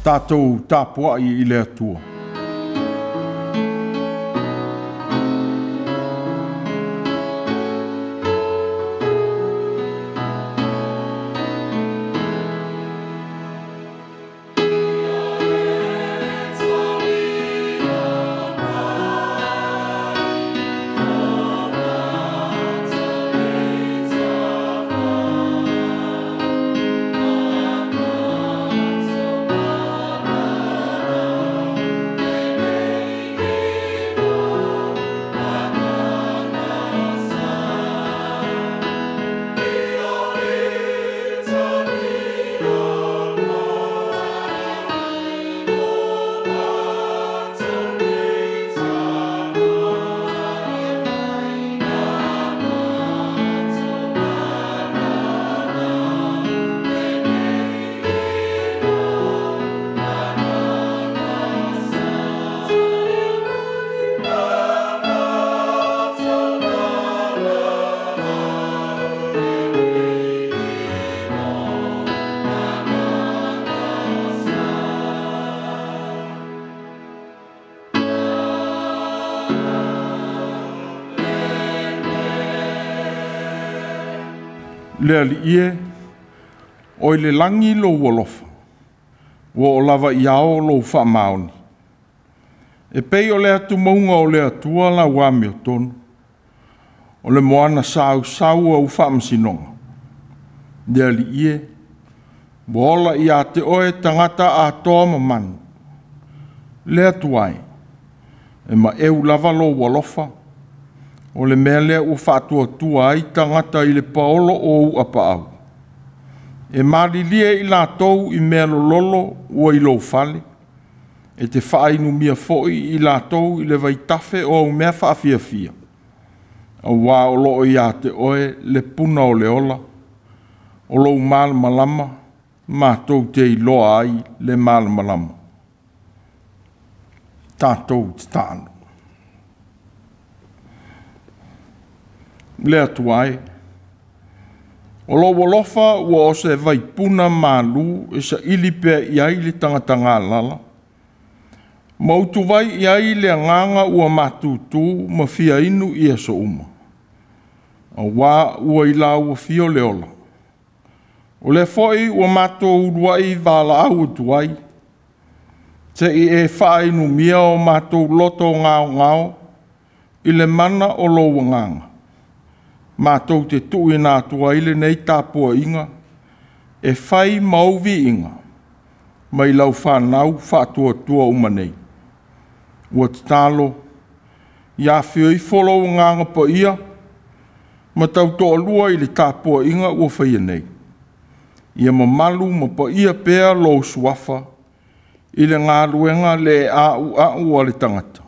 Tatou tapuai i le Atua. Le Alii e, o i le lagi lou alofa, ua o lava i ao lou faamaoni. E pei o le atumauga o le Atua lau amiotonu, o le moana sausau au faamasinoga. Le Alii e, ua ola ia te oe tagata atoa ma manu. Le Atua e, e maeu lava lou alofa, o le mea lea ua faatuatua ai tagata i le paolo o ou apaau. E malilie i latou i mea lololo ua i lou fale, e te faainumia foi i latou i le vaitafe o au mea faafiafia, auā o loo ia te oe le puna o le ola, o lou malamalama matou te iloa ai le malamalama. Tatou tatalo. Le Atua e, o lou alofa ua o se vaipuna malu e saili pea i ai le tagata galala, ma utuvai i ai le agaga ua matutu ma fia inu i aso uma, auā ua i lau afio le ola. O lea foi ua matou uluai valaau atu ai, se'i e faainumia o matou loto gaogao i le mana o lou agaga, matou te tuuina atu ai lenei tapuaiga e fai ma ou viiga mai lau fanau faatuatua uma nei. Ua tatalo ia afio ifo lou agaga paia ma tautoalua i le tapuaiga ua faia nei. Ia mamalu ma paia pea lou suafa i le galuega le auau a le tagata.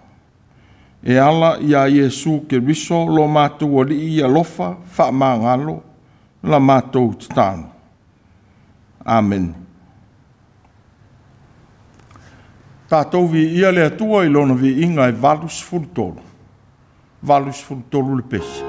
E ala ia Iesu Keriso lo matou Alii alofa faamagalo la matou tatalo. Amene. Tatou viia le Atua i lona viiga e 83. 83 le pese.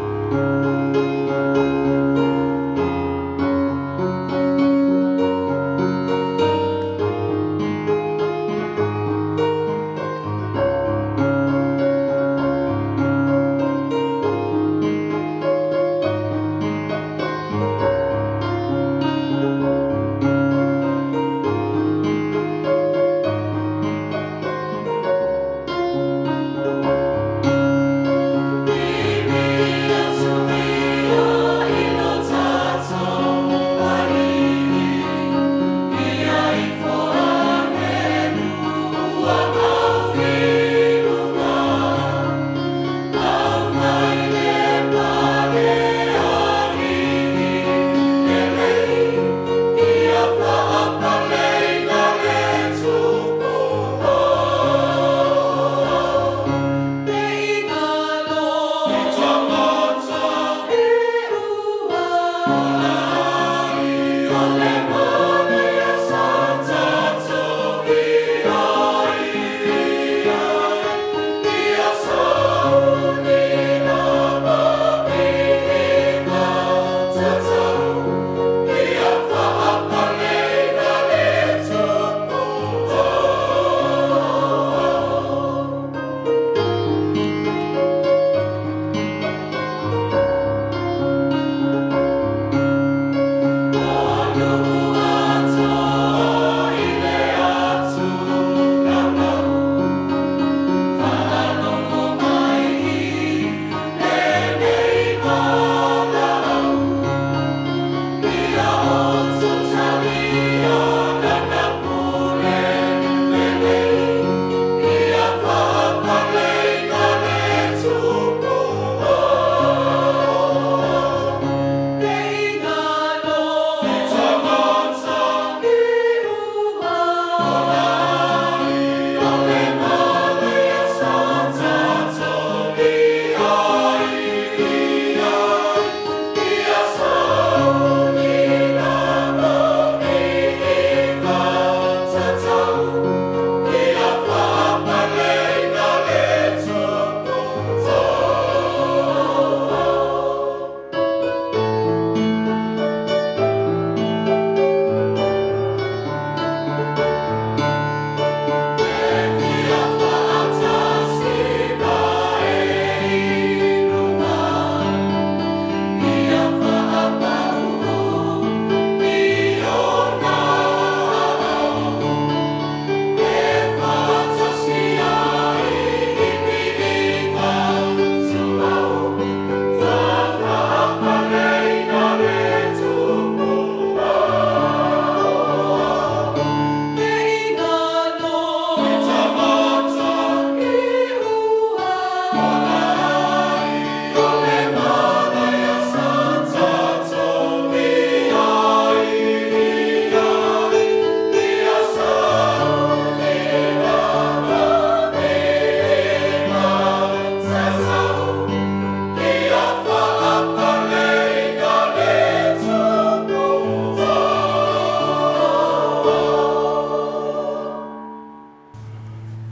Be real to me.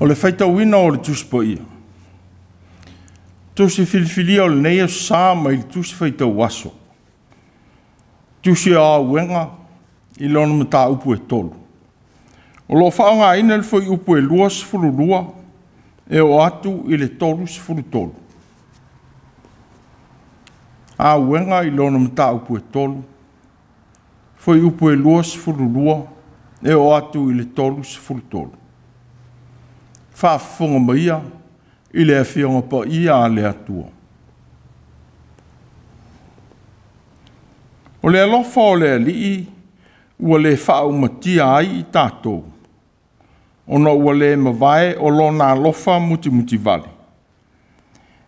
O le faitauina o le Tusi Paia, tusi filifilia o lenei aso sa mai le tusi faitau aso, tusi o Auega i lona mataupu e 3. O lo o faaaogaina le fuaiupu e 22 e oo atu i le 33. Auega i lona mataupu e 3, fuaiupu e 22 e oo atu i le 33. Faafofoga maia i le Afioga Paia a le Atua. O le alofa o le Alii ua le faaumatia ai i tatou, ona ua le mavae o lona alofa mutimutivale.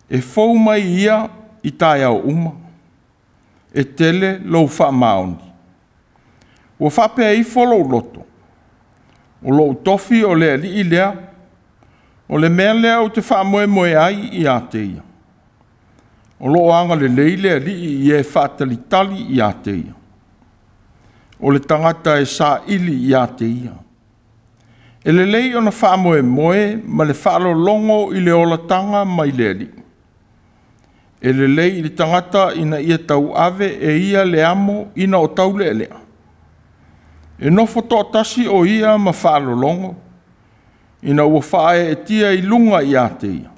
E fou mai ia i taeao uma, e tele lou faamaoni. Ua faapea ifo lou loto, o lou tofi o le Alii lea, o le mea lea ou te faamoemoe ai ia te ia. O loo agalelei le Alii i e faatalitali ia te ia. O le tagata e saili ia te ia. E lelei ona faamoemoe ma le faalologo i le olataga mai le Alii. E lelei i le tagata ina ia tauave e ia le amo ina o taulealea. E nofo toatasi o ia ma faalologo, ina ua faaeetia i luga ia te ia.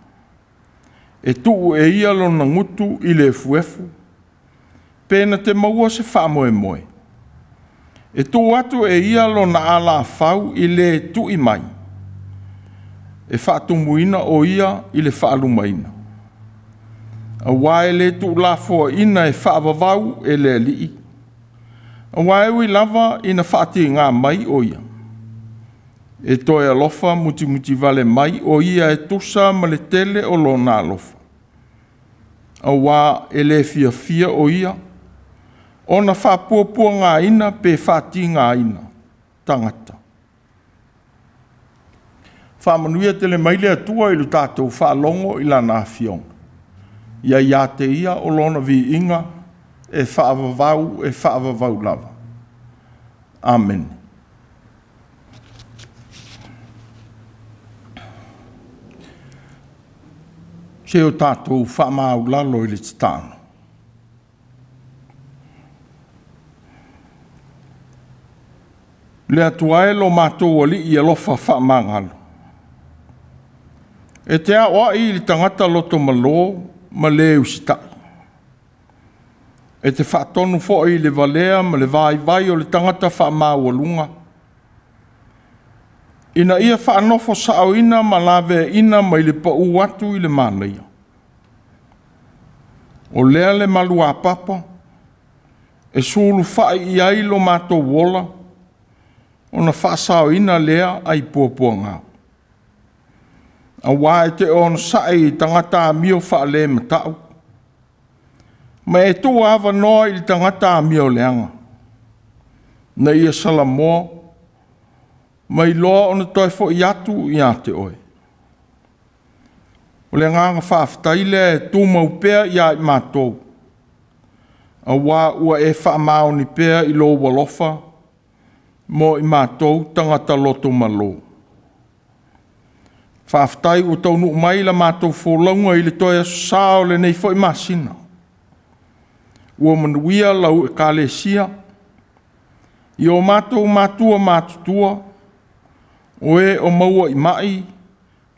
E tuu e ia lona gutu i le efuefu, pe na te maua se faamoemoe. E tuu atu e ia lona alafau i le tui mai, e faatumuina o ia i le faalumaina. Aua e le tuulafoaina e faavavau e le Alii, aua e ui lava ina faatiga mai o ia. E toe alofa mutimutivale mai o ia e tusa ma le tele o lona alofa. Aua e le fiafia o ia, ona faapuapuagaina pe faatigaina tagata. Faamanuia tele mai le Atua i le tatou faalogo i lana afioga. Ia ia te ia o lona viiga e faavavau lava. Amene. Se o tātou whaamaulalo i le tatalo. Le Atua e lo matou alii alofa faamagalo. E te aoai i le tagata loto malo ma le usitai. E te faatonu foi i le valea ma le vaivai o le tagata faamaualuga, ina ia faanofo saoina ma laveaina mai le pau atu i le manaia. O lea le maluapapa e sulufai i ai lo matou ola, ona faasaoina lea ai puapuaga. Auā e te onosai i tagata amio faalematau, ma e tuu avanoa i le tagata amio leaga, na ia salamoa ma iloa ona toe foi atu ia te oe. O le agaga faafetai lea e tumau pea ia i matou, auā ua e faamaoni pea i lou alofa mo i matou tagata loto malo. Faafetai ua taunuu mai la matou folauga i le toe aso Sa o lenei foi masina. Ua manuia lau ekalesia, i o matou matua matutua, o e o maua i mai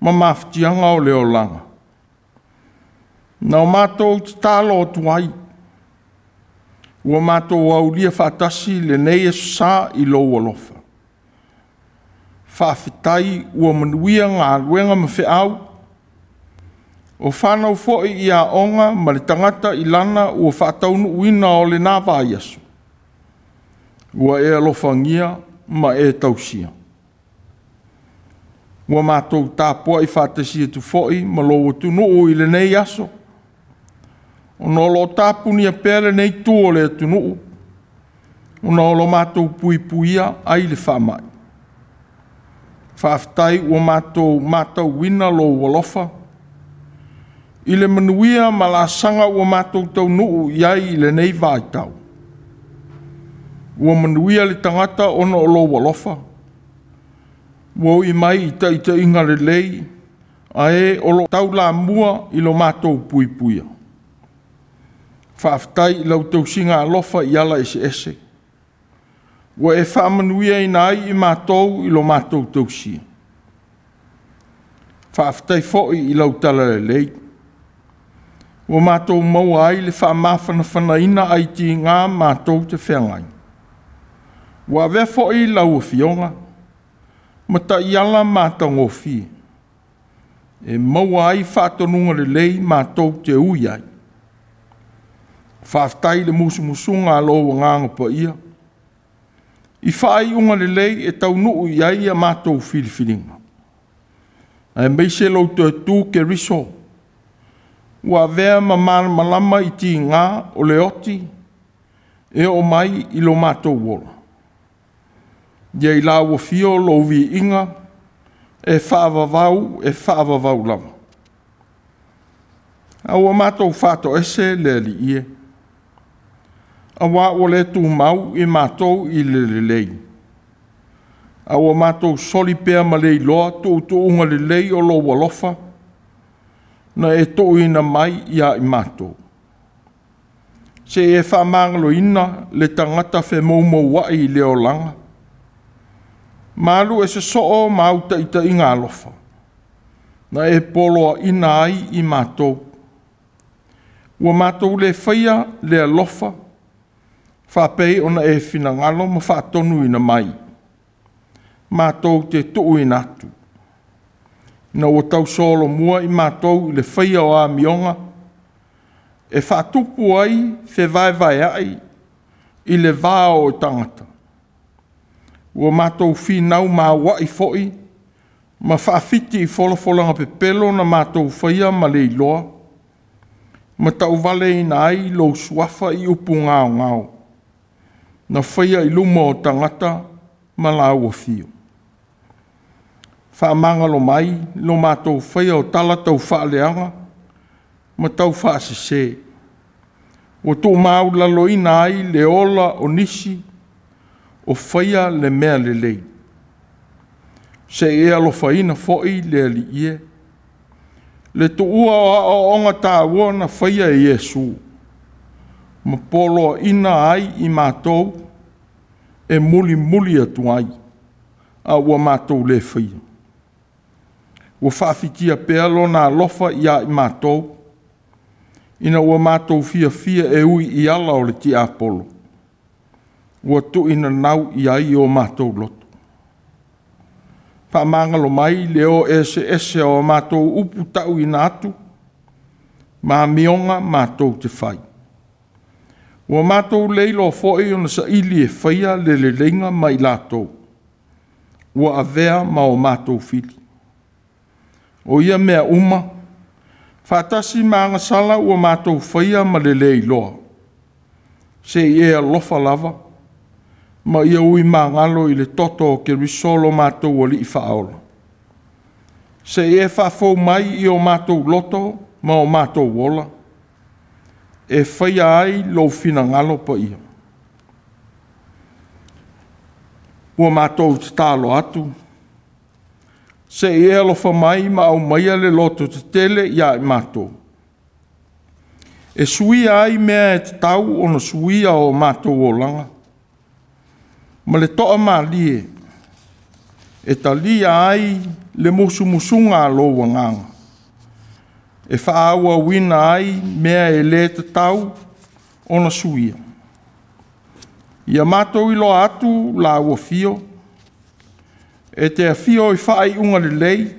ma mafatiaga o le olaga. Na o matou tatalo atu ai, ua matou aulia faatasi lenei aso Sa i lou alofa. Faafetai ua manuia galuega ma feau, o fanau foi i aoga ma le tagata i lana ua faataunuuina o lena vaiaso, ua e alofagia ma e tausia. Ua matou tapuai faatasi atu foi ma lou atunuu i lenei aso, ona o lo o tapunia pea lenei itu o le atunuu, ona o lo matou puipuia ai le faamai. Faafetai ua matou matauina lou alofa i le manuia ma laasaga ua matou taunuu i ai i lenei vaitau. Ua manuia le tagata ona o lou alofa, ua ui mai i taitaiga lelei, ae o lo taulamua i lo matou puipuia. Faafetai i lau tausiga alofa i ala eseese, ua e faamanuiaina ai i matou i lo matou tausia. Faafetai foi i lau talalelei, ua matou maua ai le faamafanafanaina ai tiga matou te feagai. Ua avea foi lau afioga ma taiala matagofie, e maua ai faatonuga lelei matou te ui ai. Faafetai i le musumusuga a lou agaga paia, i faaiuga lelei e taunuu i ai a matou filifiliga. Aemaise lou toe tu Keriso, ua avea ma malamalama i tiga o le oti e oo mai i lo matou ola. Ia i lau afio lou viiga e faavavau lava. A ua matou faatoese le Alii e, auā ua le tumau i matou i le lelei. A ua matou soli pea ma le iloa tuutuuga lelei o lou alofa, na e tuuina mai ia i matou. Se e faamagaloina le tagata femoumouai i le olaga, malu e sosoo ma au taitaiga alofa, na e poloaina ai i matou. Ua matou le faia le alofa, faapei ona e finagalo ma faatonuina mai, matou te tuuina atu. Ina ua tausolomua i matou i le faia o amioga, e faatupu ai fevaevaeai i le va o tagata. Ua matou finau mauai foi ma faafiti i folafolaga pepelo na matou faia ma le iloa, ma tauvaleina ai lou suafa i upu gaogao, na faia i luma o tagata ma lau afio. Faamagalo mai lo matou faia o tala taufaaleaga ma taufaasese, ua tuumaualaloina ai le ola o nisi o faia le mea lelei. Se i e alofaina foi le Alii e, le tuua o aoaoga taua na faia e Iesu, ma poloaina ai i matou e mulimuli atu ai, a ua matou le faia. Ua faafitia pea lona alofa ia i matou, ina ua matou fiafia e ui i ala o le tiapolo, ua tuuinanau i ai o matou loto. Faamagalo mai le o eseese o a matou upu tauina atu, ma amioga matou te fai. Ua matou le iloa foi ona saili e faia le leleiga ma i latou, ua avea ma o matou fili. O ia mea uma, faatasi ma agasala ua matou faia ma le le iloa, se i e alofa lava, ma ia ui magalo i le toto o Keriso lo matou Alii Faaola. Se i e faafou mai i o matou loto ma o matou ola, e faia ai lou finagalo paia. Ua matou tatalo atu, se i e alofa mai ma aumaia le loto tetele ia i matou, e suia ai mea e tatau ona suia o matou olaga, ma le toamalie e talia ai le musumusuga a lou Agaga, e faaauauina ai mea e le tatau ona suia. Ia matou iloa atu lau afio, e te afio i faaiuga lelei,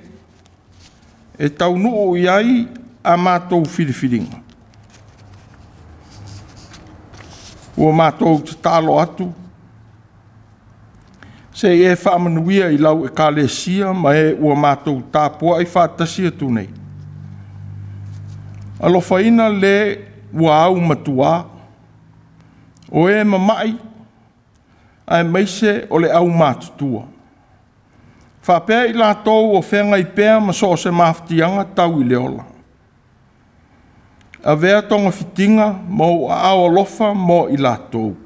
e taunuu i ai a matou filifiliga. Ua matou tatalo atu, se i e faamanuia i lau ekalesia ma e ua matou tapuai faatasi atu nei. Alofaina le ua aumatua, o e mamai, aemaise o le aumatutua. Faapea i latou o feagai pea ma so o se mafatiaga tau i le ola. Avea togafitiga ma ou aao alofa mo i latou.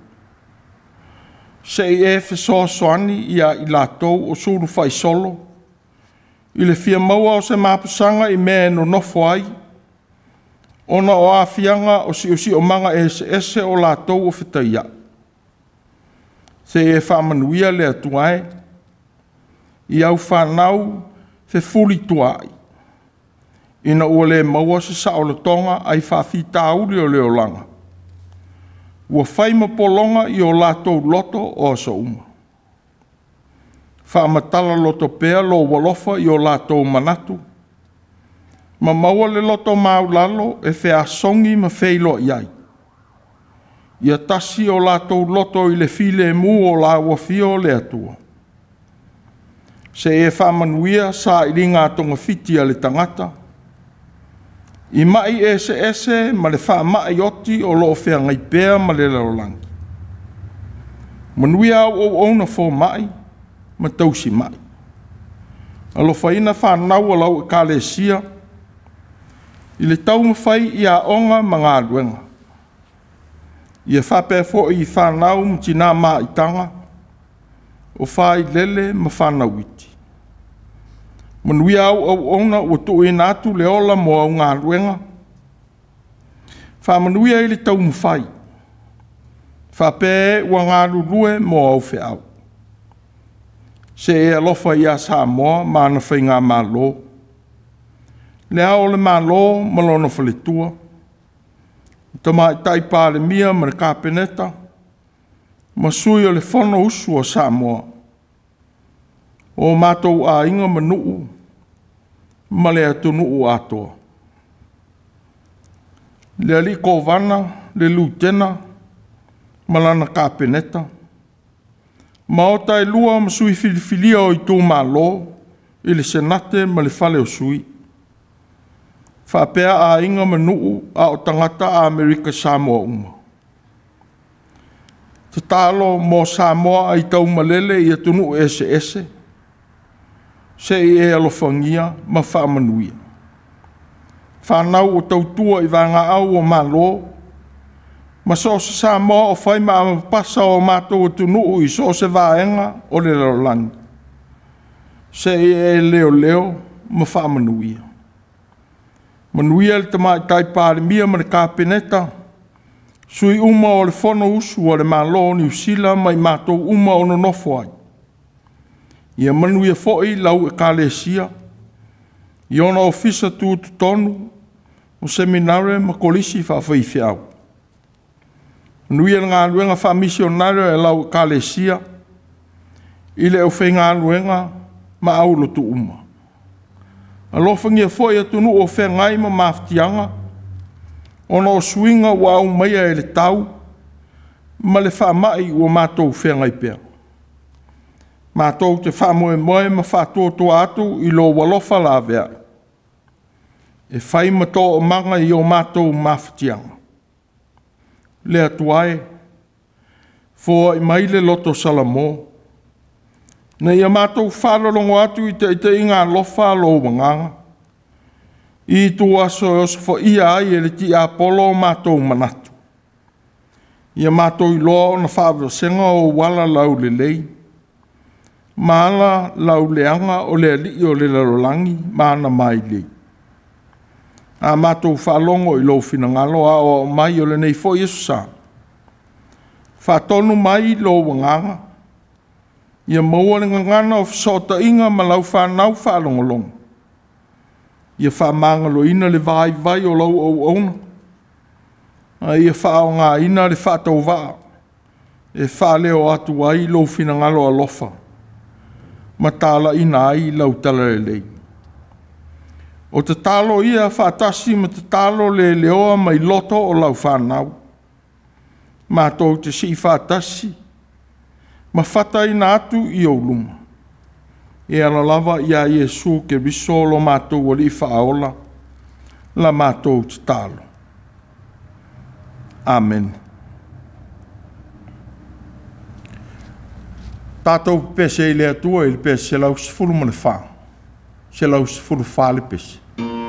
Se i e fesoasoani ia i latou o sulufaisolo i le fia maua o se mapusaga i mea e nonofo ai, ona o aafiaga o siosiomaga eseese o latou o fetaiai. Se i e faamanuia le Atua e i au fanau fefulituaai, ina ua le maua se saolotoga ai faafitauli o le olaga, ua fai ma pologa i o latou loto o aso uma. Faamatala loto pea lou alofa i o latou manatu, ma maua le loto maualalo e feasogi ma feiloai ai. Ia tasi o latou loto i le filemu o lau afio le Atua. Se i e faamanuia sailiga togafiti a le tagata, i mai eseese ma le faamai oti o lo o feagai pea ma le lalolagi. Manuia au auauna fomai ma tausi mai. Alofaina fanau a lau ekalesia i le taumafai i aoga ma galuega. Ia faapea foi i fanau ma tina maitaga, o failele ma fanau iti. Manuia au auauna ua tuuina atu le ola mo au galuega. Faamanuia i le taumafai, faapea e ua galulue mo au feau. Se e alofa ia Samoa ma ana faigamalo, le Ao o le Malo ma lona faletua, le Tamaitai Palemia ma le Kapeneta, ma sui o le Fonousu a Samoa, o matou aiga ma nuu ma le atunuu atoa. Le alii Kovana, le Lutena ma lana Kapeneta, Maota e lua ma sui filifilia o itumalo i le Senate ma le Fale o Sui, faapea aiga ma nuu a o tagata Amerika Samoa uma. Tatalo mo Samoa ai taumalele i atunuu eseese, se i e alofagia ma faamanuia. Fanau o tautua i vagaau o Malo, Ma so o se Samoa o fai ma amapasa o matou atunuu i so o se vaega o le lalolagi, se i e leoleo ma faamanuia. Manuia le Tamaitai Palemia ma le Kapeneta, sui uma o le Fonousu a le Malo o Niu Sila ma i matou uma o nonofo ai. Ia manuia foi lau Ekalesia i ona ofisa tutotonu o seminare ma kolisi faafaifeau. Manuia le galuega faamisionare a lau Ekalesia i le aufaigaluega ma aulotu uma. Alofagia foi atunuu o feagai ma mafatiaga ona o suiga ua aumaia e le tau ma le faamai ua matou feagai pea. Matou te faamoemoe ma faatuatua atu i lou alofa laveai, e fai ma toomaga i o matou mafatiaga. Le Atua e, foai mai le loto Salamo, ina ia matou faalologo atu i taitaiga alofa a lou Agaga, i ituaso e osofaia ai e le tiapolo o matou manatu, ia matou iloa ona faavasega ou ala laulelei ma ala lauleaga o le alii o le lalolagi ma ana mailei. A matou faalogo i lou finagalo aoao mai o lenei foi aso sa, faatonu mai lou Agaga, ia maua le gagana o fesootaiga ma lau fanau faalogologo, ia faamagaloina le vaivai o lau auauna, a ia faaaogaina le faatauvaa e faaleo atu ai lou finagalo alofa ma talaiina ai lau talalelei. O tatalo ia faatasi ma tatalo le leoa mai loto o lau fanau, matou te sii faatasi ma fataina atu i ou luma, e ala lava ia Iesu Keriso lo matou Alii Faaola, la matou tatalo. Amene. Tatou pese i le Atua i le pese 114, 114 le pese. Mai,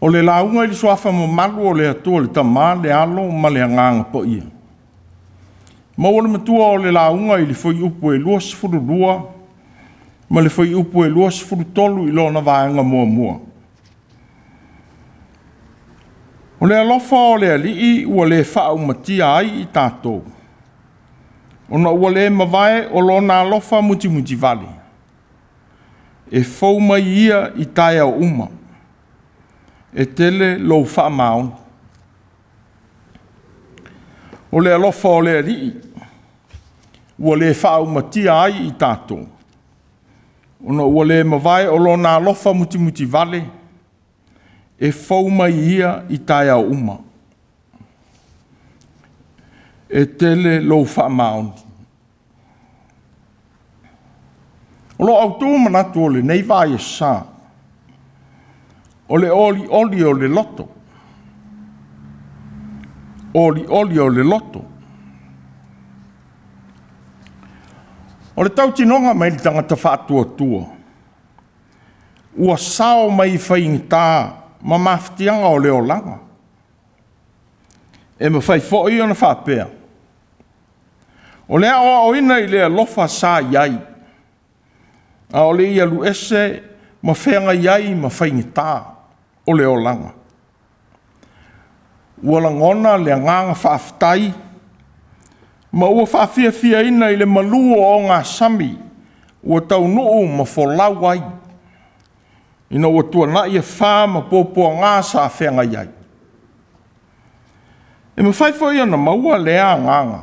O le lauga i le suafa mamalu o le Atua le Tama, le Alo ma le Agaga Paia. Maua le matua o le lauga i le fuaiupu e 22 ma le fuaiupu e 23 i lona vaega muamua. O le alofa o le Alii ua le faaumatia ai i tatou, ona ua le mavae o lona alofa mutimutivale, e fou mai ia i taeao uma, e tele lou faamaoni. O le alofa o le Alii ua le faaumatia ai i tatou, ona ua le mavae o lona alofa mutimutivale, e fou mai ia i taeao uma, e tele lou faamaoni. O lo autu manatu o lenei vaiaso, o le olioli o le loto. Olioli o le loto. O le tautinoga mai le tagata faatuatua, ua sao mai faigata ma mafatiaga o le olaga. E mafai foi ona faapea, o le aoaoina i le alofa sa i ai, a o le i alu ese ma feagai ai ma faigata o le olaga. Ua lagona le agaga faafetai ma ua faafiafiaina i le malu o ogasami ua taunuu ma folau ai, ina ua tuanai afa ma puapuaga sa feagai ai. E mafai foi ona maua lea agaga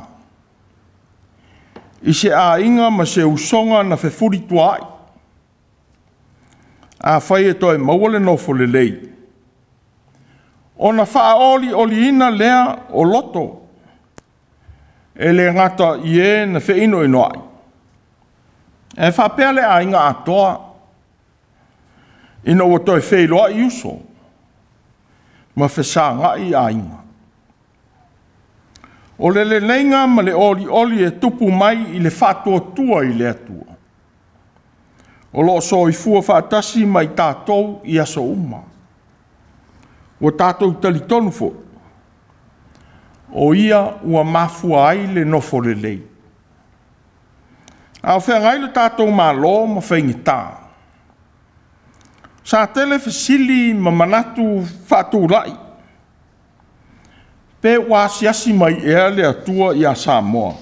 i se aiga ma se usoga na fefulituaai. Afai e toe maua le nofo lelei, ona faaolioliina lea o loto, e le gata i e na feinoinoai, ae faapea le aiga atoa, ina ua toe feiloai uso ma fesagai aiga. O le leleiga ma le olioli e tupu mai i le faatuatua i le Atua, o lo o soifua faatasi ma i tatou i aso uma. Ua tatou talitonu foi, o ia ua mafua ai le nofo lelei. A o feagai le tatou Malo ma faigata, sa tele fesili ma manatu faatulai, pe ua asiasi mai ea le Atua ia Samoa,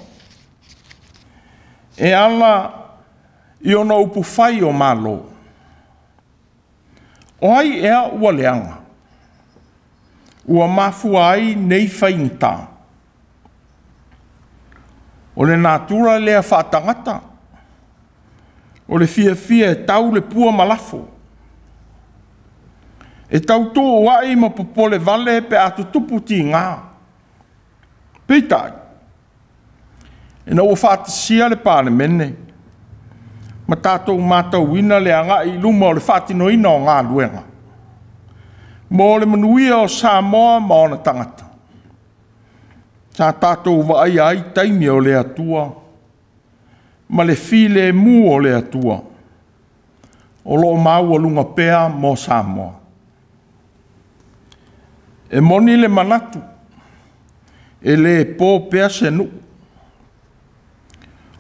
e ala i ona upufai o Malo. O ai ea ua leaga, ua mafua ai nei faigata? O le natura lea faatagata, o le fiafia e tau le pua ma lafo, e tautuuai ma popole vale pe a tutupu tiga. Peitai, ina ua faatasia le Palemene ma tatou matauina le agai i luma o le faatinoina o galuega mo le manuia o Samoa ma ona tagata, sa tatou vaaia ai taimi o le Atua ma le filemu o le Atua o lo o maualuga pea mo Samoa. E moni le manatu, e le po pea se nuu.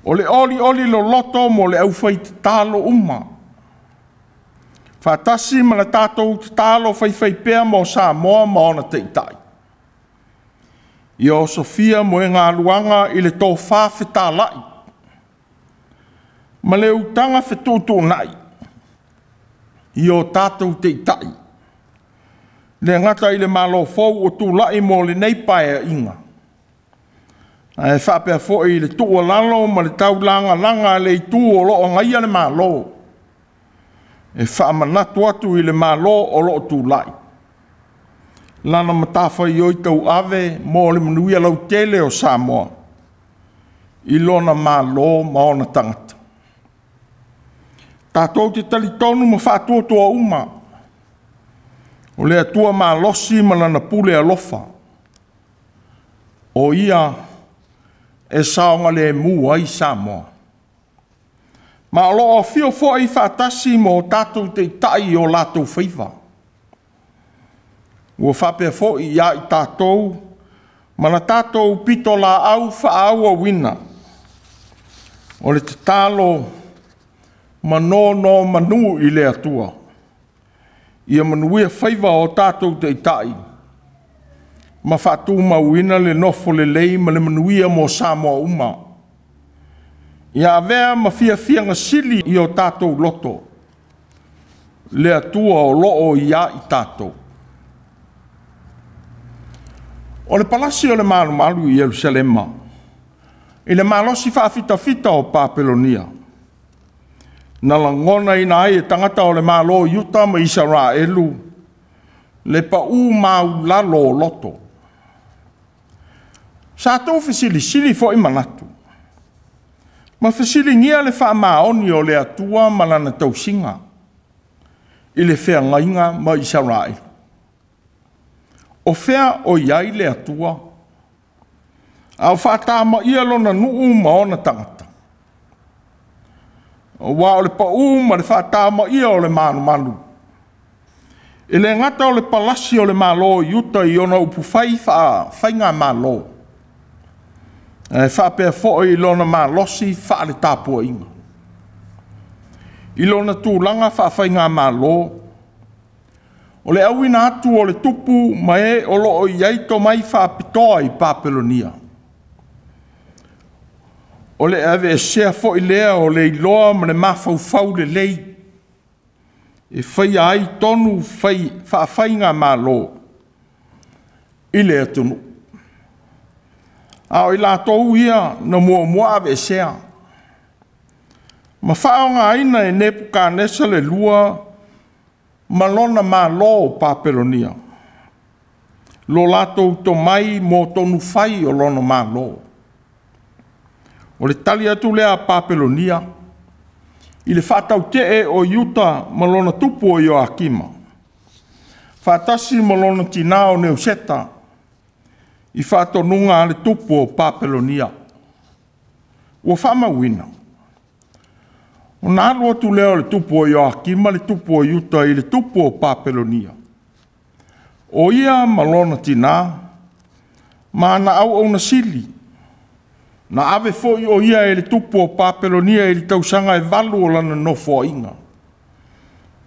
O le olioli loloto mo le aufaitatalo uma, faatasi ma le tatou tatalo faifaipea mo Samoa ma ona taitai. Ia osofia moegaluaga i le tofa fetalai ma le utaga fetuutuunai i o tatou taitai, le gata i le Malo fou ua tulai mo lenei Paeaiga, ae faapea foi i le tuualalo ma le taulagalaga a le itu o lo o agaia le Malo, e faamanatu atu i le Malo o lo o tulai lana matafaioi tauave mo le manuia lautele o Samoa i lona Malo ma ona tagata. Tatou te talitonu ma faatuatua uma, o le Atua malosi ma lana pule alofa, o ia e saogalemu ai Samoa. Ma o lo o afio foi faatasi ma o tatou taitai i o latou faiva. Ua faapea foi ia i tatou ma la tatou pitolaau faaauauina o le tatalo ma nonomanu i le Atua, ia manuia faiva o tatou taitai ma faatumauina le nofo lelei ma le manuia mo Samoa uma. Ia avea ma fiafiaga sili i o tatou loto le Atua o lo o ia i tatou. O le palasi o le malumalu i Yerusalema, i le malosi faafitafita o Papelonia, na lagonaina ai e tagata o le Malo o Iuta ma Isaraelu le pau maulalo o loto. Sa tuufesilisili foi manatu, ma fesiligia le faamaoni o le Atua ma lana tausiga i le feagaiga ma Isaraelu. O fea o i ai le Atua? A o faatamaia lona nuu ma ona tagata. Aua o le pau ma le faatamaia o le malumalu, e le gata o le palasi o le Malo o Iuta i ona upufai faafaigamalo, ae faapea foi i lona malosi faale-tapuaiga. I lona tulaga faafaigamalo, o le auina atu o le tupu ma e o lo o i ai tomai faapitoa i Papelonia, o le aveesea foi lea o le iloa ma le mafaufau lelei e faia ai tonu faafaigamalo i le atunuu. A o i latou ia na muamua aveesea ma faaaogaina e Nepukanesa le lua ma lona malo o Papelonia, lo latou tomai mo tonu fai o lona malo. O le tali atu lea a Papelonia i le faatautee o Iuta ma lona tupu o Ioakima, faatasi ma lona tina o Neuseta, i faatonuga a le tupu o Papelonia. Ua faamauina, ona alu atu lea o le tupu o Ioakima le tupu o Iuta i le tupu o Papelonia, o ia ma lona tina, ma ana auauna sili, na ave foi o ia e le tupu o Papelonia i le tausaga e 8 o lana nofoaiga.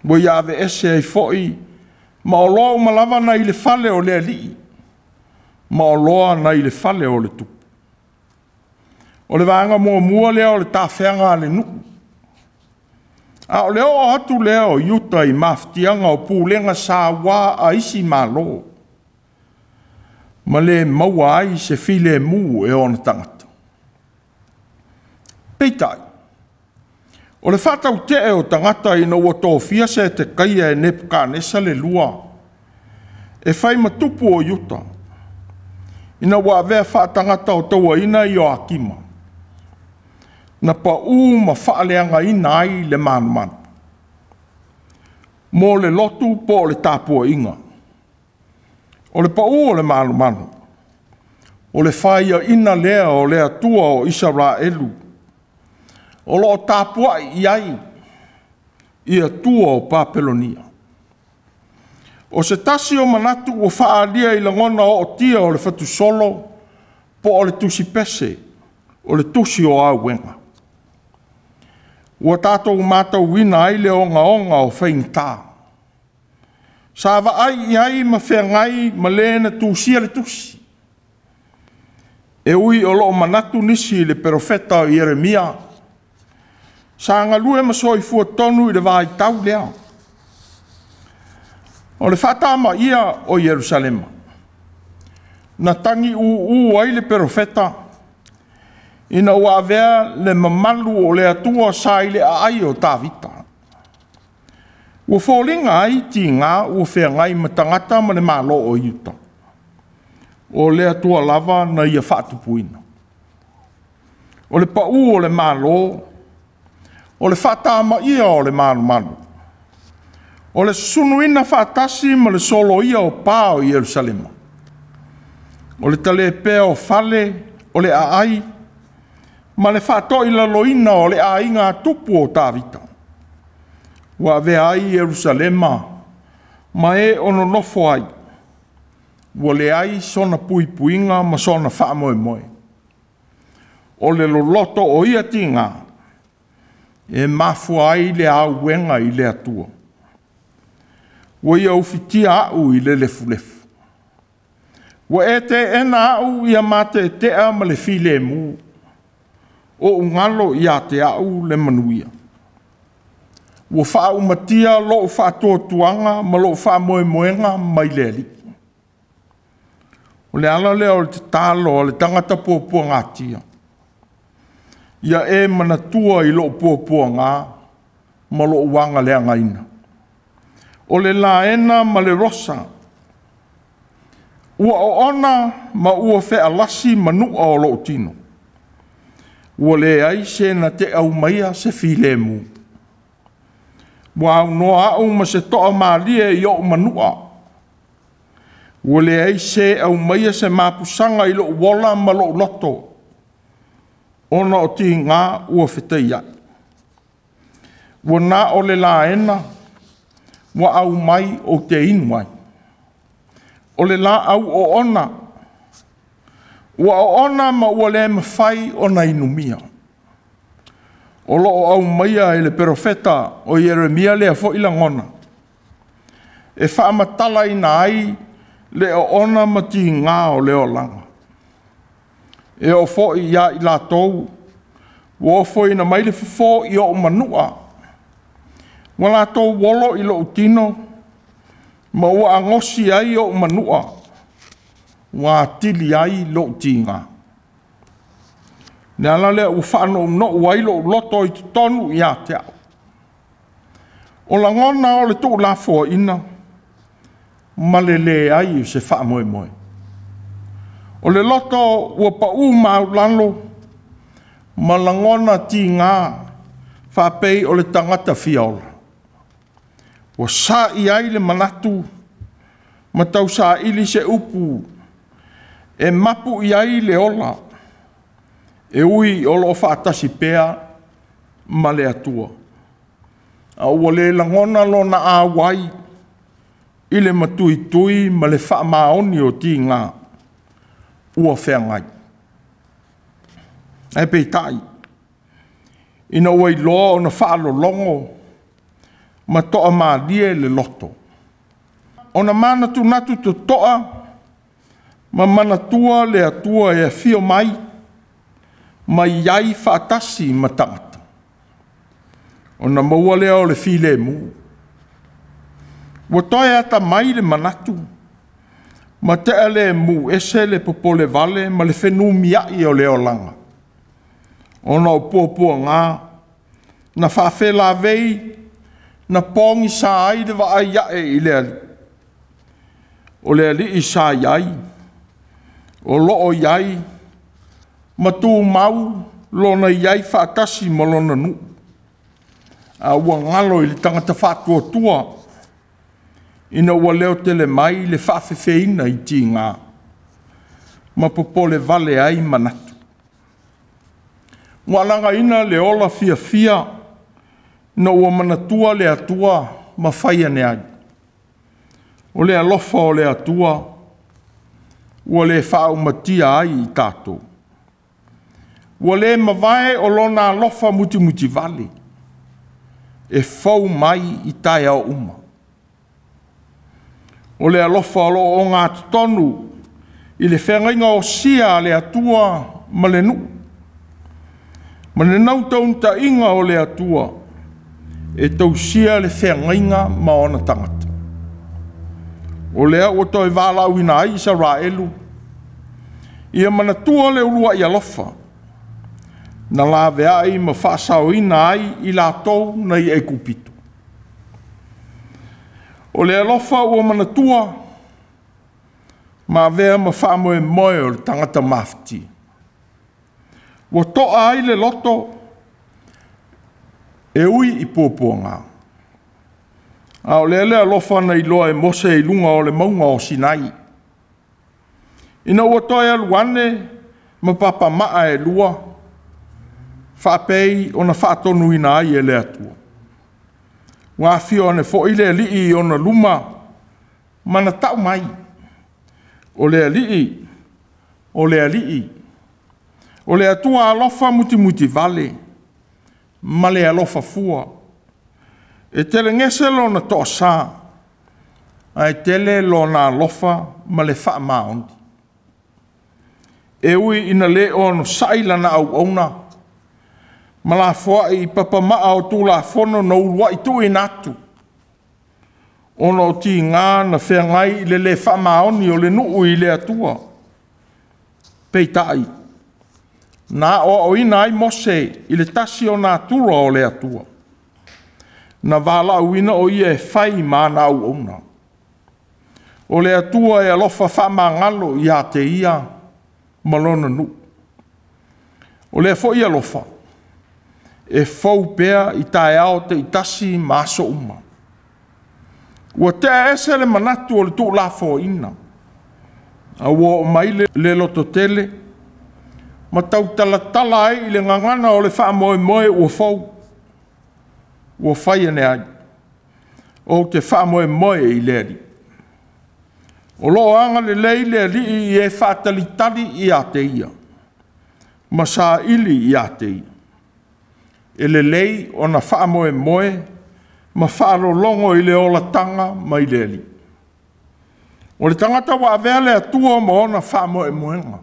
Ua ia aveese ai foi ma oloa uma lava nai le fale o le alii, ma oloa nai le fale o le tupu. O le vaega muamua lea o le tafeaga a le nuu. A o le oo atu lea o Iuta i mafatiaga o pulega saua a isi malo, ma le maua ai se filemu e ona tagata. Peitai, o le faatautee o tagata ina ua tofia Setekaia e Nepukanesa le lua, e fai ma tupu o Iuta, ina ua avea faatagata o tauaina Ioakima, na pau ma faaleagaina ai le malumalu, mo le lotu po o le tapuaiga. O le pau o le malumalu, o le faiaina lea o le Atua o Isaraelu, o lo o tapuai i ai i Atua o Papelonia. O se tasi o manatu ua faaalia i lagona ootia o le fatusolo po o le tusipese, o le tusi o Auega. Ua tatou matauina ai le ogaoga o faigata. Sa vaai i ai ma feagai ma le na tusia le tusi. E ui o lo o manatu nisi i le perofeta o Ieremia, sa galue ma soifua tonu i le vaitau lea. O le faatamaia o Ierusalema, na tagi uu ai le perofeta, ina ua avea le mamalu o le Atua sa i le aai o Tavita. Ua foliga ai tiga ua feagai ma tagata ma le malo o Iuta, o le Atua lava na ia faatupuina. O le pau o le malo, o le faatamaia o le malumalu, o le susunuina faatasi ma le soloia o pa o Ierusalema, o le talepea o fale, o le aai, ma le faatoilaloina o le aiga tupu o Tavita. Ua avea ai Ierusalema ma e o nonofo ai, Ua leai sona puipuiga ma sona faamoemoe. O le loloto o ia tiga e mafua ai le auega i le Atua. Ua ia ufitia au i le lefulefu. Ua e teena au ia matetea ma le filemu, ou galo ia te au le manuia. Ua faaumatia lou faatuatuaga ma lou faamoemoega mai le Alii. O le ala lea o le tatalo a le tagata puapuagatia, ia e manatua i lou puapuaga ma lou agaleagaina. O le laena ma le rosa, ua oona ma ua fealasi manu'a o lou tino. Ua leai se na te aumaia se filemu. Ua aunoa au ma se toamalie i o'u manu'a. Ua leai se aumaia se mapusaga i lo'u ola ma lo'u loto, ona o tiga ua fetaiai. Ua na o le laena ua aumai ou te inu ai. O le laau oona, ua oona ma ua le mafai ona inumia. O lo o aumaia e le perofeta o Ieremia lea foi lagona, e faamatalaina ai le oona ma tiga o le olaga. E oo foi ia i latou ua ofoina mai le fofo i o'u manu'a, ua latou olo i lo'u tino, ma ua agosi ai o'u manu'a, ua atili ai lo'u tiga. Le ala lea ua faanounou ai lo'u loto i totonu ia te au. O lagona o le tuulafoaiina ma le leai o se faamoemoe. O le loto ua pau maulalo ma lagona tiga faapei o le tagata fiaola. Ua sa i ai le manatu ma tausaili se upu e mapu i ai le ola, e ui o loo faatasi pea ma le Atua. A ua le lagona lona auai i le matuitui ma le faamaoni o tiga ua feagai. Ae peitai, ina ua iloa ona faalologo ma toamalie le loto, ona manatunatu totoa ma manatua le Atua e afio mai ma iai faatasi ma tagata, ona maua lea o le filemu. Ua toe atamai le manatu, ma tea le mu ese le popolevale ma le fenumiai o le olaga, ona o puapuaga na faafelavei na pogisa ai le vaai ae i le Alii. O le Alii sa i ai, o loo i ai, ma tumau lona i ai faatasi ma lona nuu. A ua galo i le tagata faatuatua, ina ua leotele mai le faafefeina i tiga, ma popolevale ai manatu. Ua lagaina le ola fiafia, ina ua manatua le Atua ma fai ane ai. O le alofa o le Atua ua le faaumatia ai i tatou. Ua le mavae o lona alofa mutimutivale, e fou mai i taeao uma. O le alofa o loo ogatotonu i le feagaiga osia a le Atua ma le nuu, ma le naunautaiga o le Atua e tausia le feagaiga ma ona tagata. O lea ua toe valaauina ai Isaraelu, ia manatua le uluai alofa, na laveai ma faasaoina ai i latou nai Aikupito. O le alofa ua manatua, ma avea ma faamoemoe o le tagata mafatia. Ua toa ai le loto e ui i puapuaga. A o lea le alofa na iloa e Mose i luga o le mauga o Sinai, ina ua toe alu ane ma papamaa e lua, faapei ona faatonuina ai e le Atua. Ua afio ane foi le Alii i ona luma ma na tau mai, O le Alii, o le Alii, o le Atua alofa mutimutivale ma le alofa fua. E telegese lona toasa, ae tele lona alofa ma le faamaoni. E ui ina le onosai lana auauna, ma lafoai i papamaa o Tulafono na uluai tuuina atu, ona o tiga na feagai i le le faamaoni o le nuu i le Atua. Peitai, na aoaoina ai Mose i le tasi o natura o le Atua, na valaauina o ia e fai ma ana auauna. O le Atua e alofa faamagalo ia te ia ma lona nuu. O lea foi alofa e fou pea i taeao taitasi ma aso uma. Ua tea ese le manatu o le tuulafoaiina, a ua oo mai le lototele ma tautalatala ai i le gagana o le faamoemoe ua fou. Ua fai ane ai, ou te faamoemoe i le Alii. O lo o agalelei le Alii i e faatalitali ia te ia, ma saili ia te ia. E lelei ona faamoemoe ma faalologo i le olataga mai le Alii. O le tagata ua avea le Atua ma ona faamoemoega,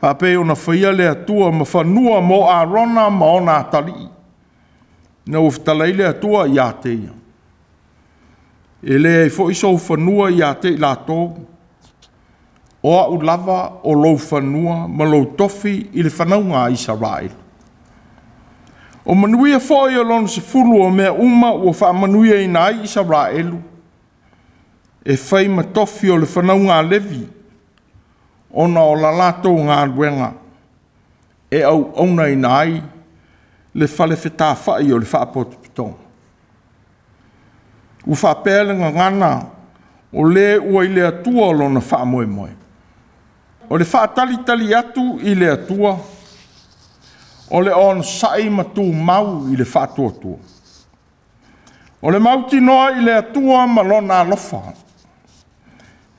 faapei ona faia le Atua ma fanua mo Arona ma ona atalii, ina ua fetalai le Atua ia te ia. E leai foi sou fanua ia te i latou, o au lava o lou fanua ma lou tofi i le fanauga a Isaraelu. O manuia foi o lona 10 o mea uma ua faamanuiaina ai Isaraelu, e fai ma tofi o le fanauga a Levi, ona o la latou galuega e auaunaina ai le fale fetafai o le faapotopotoga. Ua faapea le gagana, o le ua i le Atua lona faamoemoe. O le faatalitali atu i le Atua, o le onosai ma tumau i le faatuatua. O le mautinoa i le Atua ma lona alofa,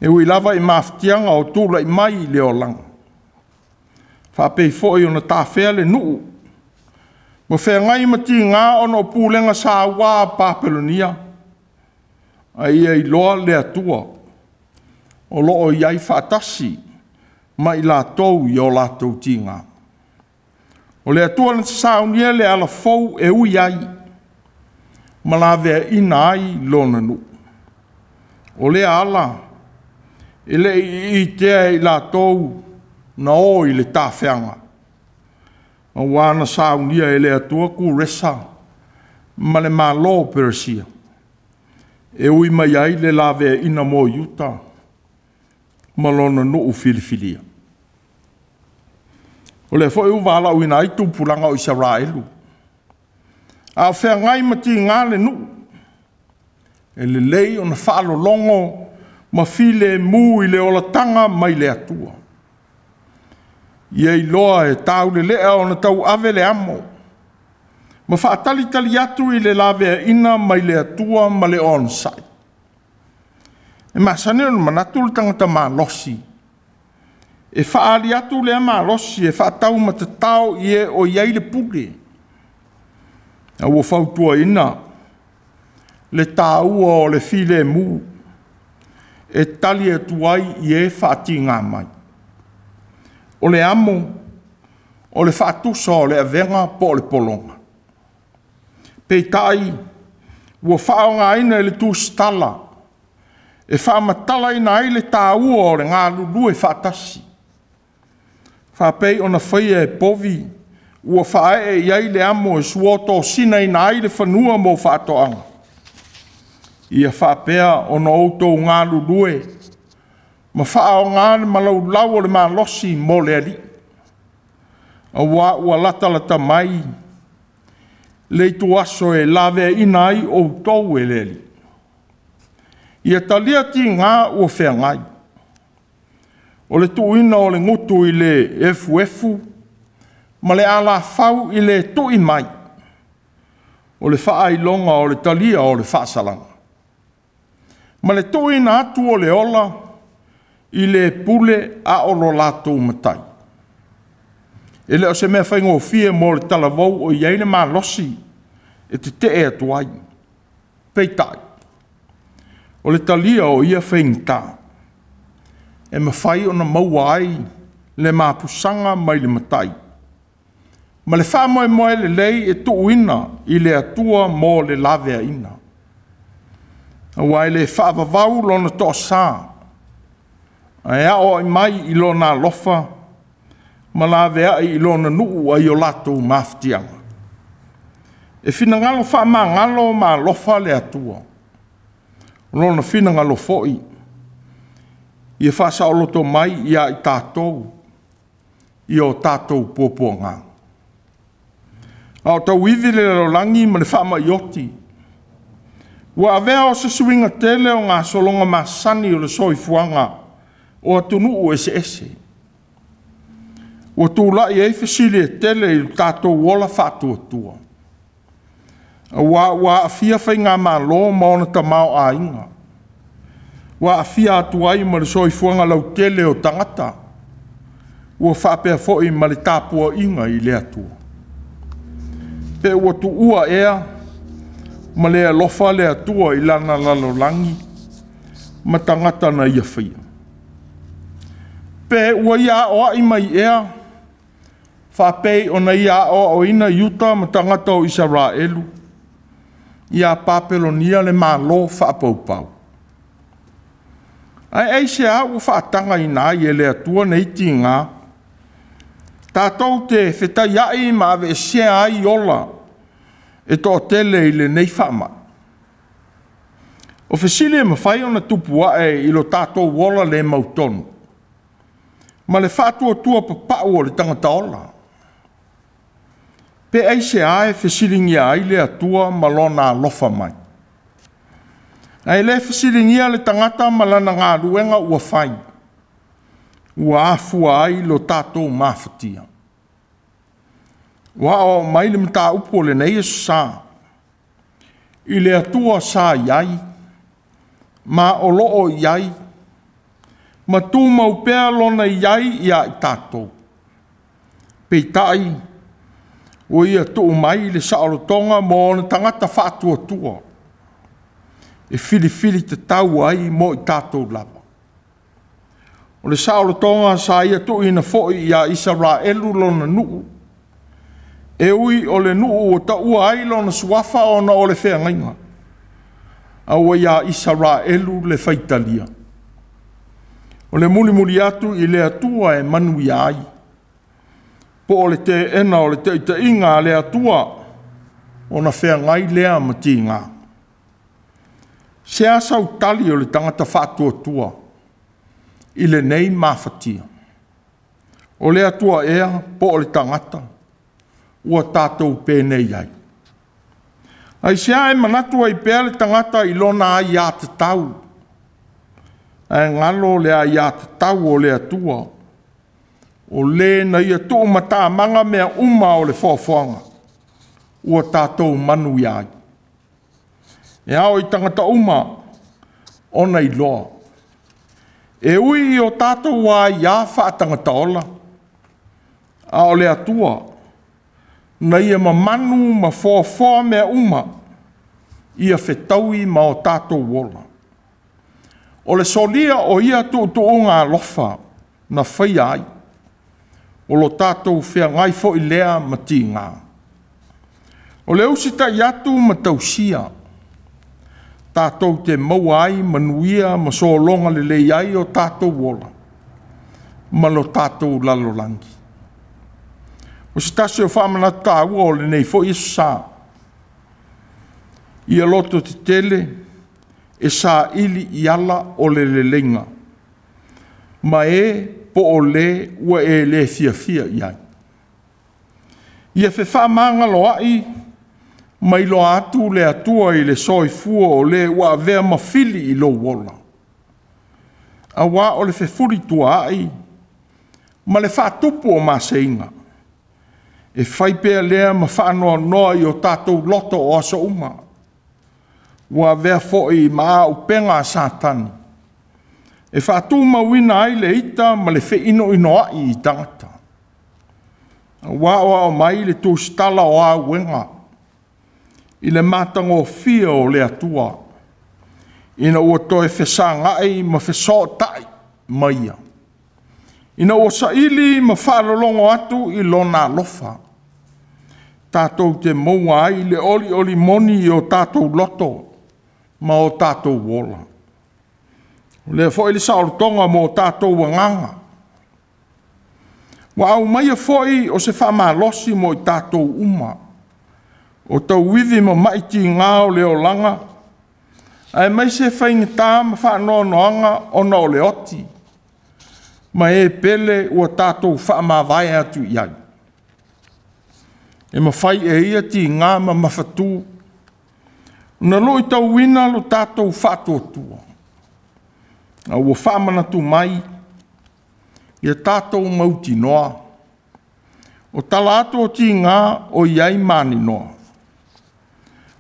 e ui lava i mafatiaga o tulai mai i le olaga. Faapei foi ona tafea le nuu, ma feagai ma tiga ona o pulega saua a Papelonia, a ia iloa le Atua o lo o i ai faatasi ma i latou i o latou tiga. O le Atua na saunia le alafou e ui ai, ma laveaina ai lona nuu. O lea ala e le i itea e i latou na o i le tafeaga, aua na saunia e le Atua Kuresa ma le Malo o Peresia, e ui mai ai le laveaina mo Iuta ma lona nuu filifilia. O lea foi ua valaauina ai tupulaga o Isaraelu, a o feagai ma tiga le nuu, e lelei ona faalologo ma filemu i le olataga mai le Atua. Ia iloa e taulelea ona tauave le amo, ma faatalitali atu i le laveaina mai le Atua ma le onosai. E masani ona manatu le tagata malosi, e faaali atu lea malosi e faataumatatao i e o i ai le pule. A ua fautuaina le taua o le filemu e tali atu ai i e faatiga mai. O le amo, o le faatusa o le avega po o le pologa. Peitai, ua faaaogaina i le tusitala e faamatalaina ai le taua o le galulue faatasi. Faapei ona faia e povi ua faaee i ai le amo e suotosinaina ai le fanua mo faatoaga. Ia faapea ona outou galulue ma faaaoga le malaulau o le malosi mo le Alii, aua ua latalata mai le ituaso e laveaina ai outou e le Alii. Ia talia tiga ua feagai, o le tuuina o le gutu i le efuefu ma le alafau i le tui mai, o le faailoga o le talia o le faasalaga, ma le tuuina atu o le ola i le pule a o lo latou matai. E le o se mea faigofie mo le talavou o i ai le malosi e tete'e atu ai. Peitai, o le talia o ia faigata, e mafai ona maua ai le mapusaga mai le matai, ma le faamoemoe lelei e tuuina i le Atua mo le laveaiina. Aua e le faavavau lona toasa, ae aoai mai i lona alofa ma laveai i lona nuu ai o latou mafatiaga. E finagalo faamagalo ma alofa le Atua, o lona finagalo foi ia faasaoloto mai ia i tatou i o tatou puapuaga. A o tauivi le lalolagi ma le faamai oti, ua avea o se suiga tele o gasologa masani o le soifuaga o atunuu eseese. Ua tulai ai fesili e tele i lo tatou ola faatuatua, aua ua aafia faigamalo ma ona tamaoaiga, ua aafia atu ai ma le soifuaga lautele o tagata, ua faapea foi ma le tapuaiga i le Atua. Pe ua tuua ea ma le alofa le Atua i lana lalolagi ma tagata na ia faia? Pe ua ia aoai mai ea faapei ona ia aoaoina Iuta ma tagata o Isaraelu ia Papelonia le Malo faapaupau? Ae aisea ua faatagaina ai e le Atua nei tiga, tatou te fetaiai ma aveesea ai ola e toatele i lenei faamai? O fesili e mafai ona tupu ae i lo tatou ola le mautonu, ma le faatuatua papau o le tagata ola. Pe aisea e fesiligia ai le Atua ma lona alofa mai? Ae le fesiligia le tagata ma lana galuega ua fai, ua afua ai lo tatou mafatia. Ua aoao mai le mataupu o lenei aso sa, i le Atua sa i ai, ma o lo o i ai, ma tumau pea lona i ai ia i tatou. Peitai, ua ia tuu mai le saolotoga mo ona tagata faatuatua, e filifili tatau ai mo i tatou lava. O le saolotoga sa ia tuuina foi ia Isaraelu lona nuu, e ui o le nuu ua taua ai lona suafa ona o le feagaiga, a ua ia Isaraelu le faitalia. O le mulimuli atu i le Atua e manuia ai, po o le teena o le taitaiga a le Atua, ona feagai lea ma tiga. Se a sau tali o le tagata faatuatua i lenei mafatia? O le Atua ea po o le tagata ua tatou penei ai? Aisea e manatu ai pea le tagata i lona aiatatau, ae galo le aiatatau o le Atua, o le na ia tuumatamaga mea uma o le foafoaga ua tatou manuia ai. E ao i tagata uma ona iloa, e ui i o tatou aia faatagata ola, a o le Atua na ia mamanu ma foafoa mea uma, ia fetaui ma o tatou ola. O le solia o ia tuutuuga alofa na faia ai, o lo tatou feagai foi lea ma tiga. O le usitai atu ma tausia, tatou te maua ai manuia ma sologa lelei ai o tatou ola, ma lo tatou lalolagi. O se tasi o faamanatu taua o lenei foi aso sa, ia loto tetele e saili i ala o le leleiga, ma e po o le ua e le fiafia i ai. Ia fefaamagaloai ma iloa atu le Atua i le soifua o le ua avea ma fili i lou ola, aua o le fefulituaai ma le faatupu o maseiga, e fai pea lea ma faanoanoa i o tatou loto o aso uma, ua avea foi ma auupega a Satani, E faatumauina ai le ita ma le feinoinoai i tagata. Ua aoao mai le tusitala o auega i le matagofie o le Atua, ina ua toe fesagai ma fesootai ma Ia, ina ua saili ma faalologo atu i Lona alofa, tatou te maua ai le olioli moni i o tatou loto ma o tatou ola. O lea foi le saolotoga mo tatou agaga. Ua aumaia foi o se faamalosi mo i tatou uma, o tauivi ma mai tiga o le olaga, aemaise faigata ma faanoanoaga ona o le oti, ma e pele ua tatou faamavae atu i ai. E mafai e ia tiga ma mafatu ona luitauina lo tatou faatuatua, a ua faamanatu mai ia tatou mautinoa, o tala atu o tiga o i ai maninoa.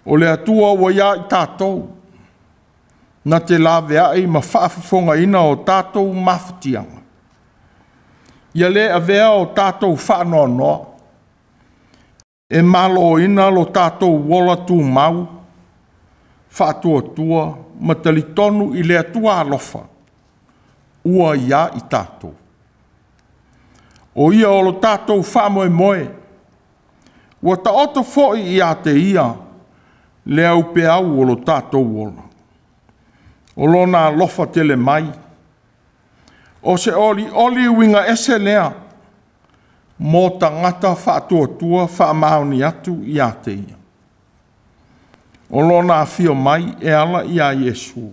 O le Atua ua ia i tatou, na te laveai ma faafofogaina o tatou mafatiaga. Ia le avea o tatou faanoanoa e maloina lo tatou ola tumau, faatuatua ma talitonu i le Atua alofa ua ia i tatou. O ia o lo tatou faamoemoe, ua taoto foi ia te ia le aupeau o lo tatou ola. O lona alofa tele mai, o se olioli uiga ese lea mo tagata faatuatua faamaoni atu ia te ia. O lona afio mai e ala ia Iesu,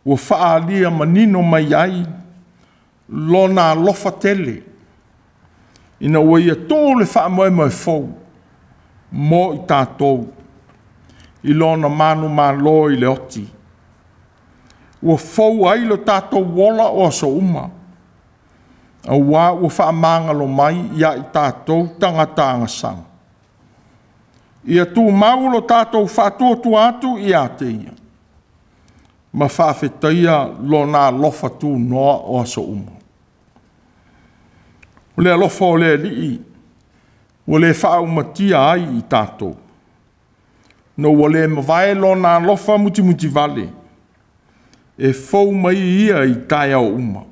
ua faaalia manino mai ai lona alofa tele, ina ua ia tuu le faamoemoe fou mo i tatou i lona manumalo i le oti. Ua fou ai lo tatou ola o aso uma, aua ua faamagalo mai ia i tatou tagata agasala. Ia tumau lo tatou faatuatua atu ia te ia, ma faafetaia lona alofa tunoa o aso uma. O le alofa o le Alii ua le faaumatia ai i tatou, ina ua le mavae lona alofa mutimutivale, e fou mai ia i taeao uma.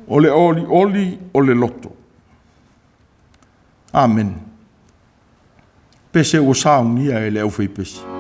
O le olioli o le loto. Amene. Pese ua saunia e le aufaipese.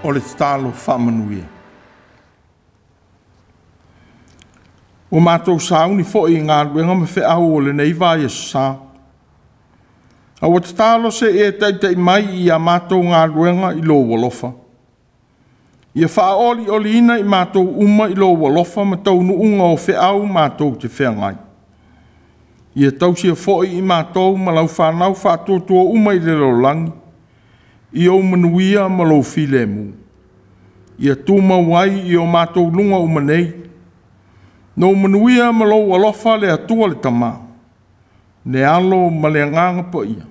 O le tatalo faamanuia. Ua matou sauni foi i galuega ma feau o lenei vaiaso sa. A ua tatalo se i e taitai mai i a matou galuega i lou alofa. Ia faaolioliina i matou uma i lou alofa ma taunuuga o feau matou te feagai. Ia tausia foi i matou ma lau fanau faatuatua uma i le lalolagi, i ou manuia ma lou filemu. Ia tumau ai i o matou luga uma nei, nou manuia ma lou alofa le Atua le Tama, le Alo ma le Agaga Paia,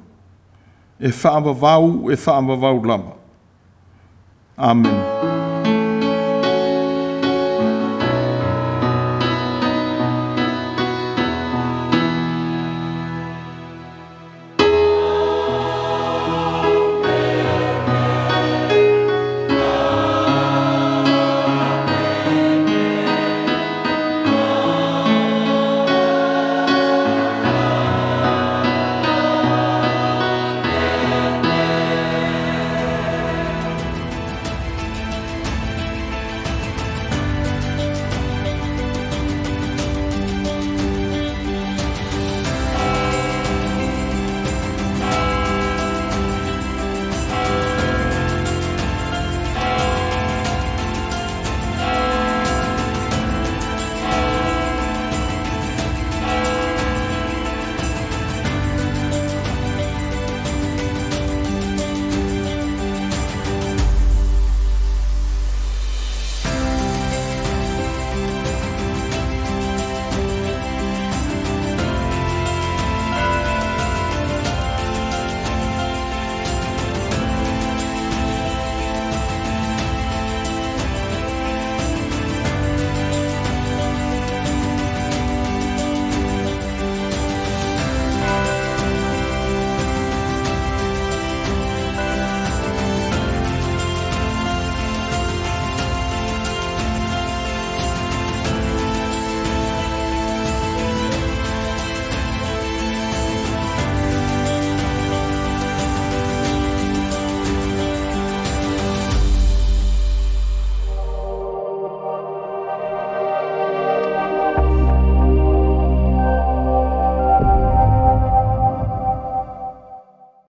e faavavau, e faavavau lava. Amene.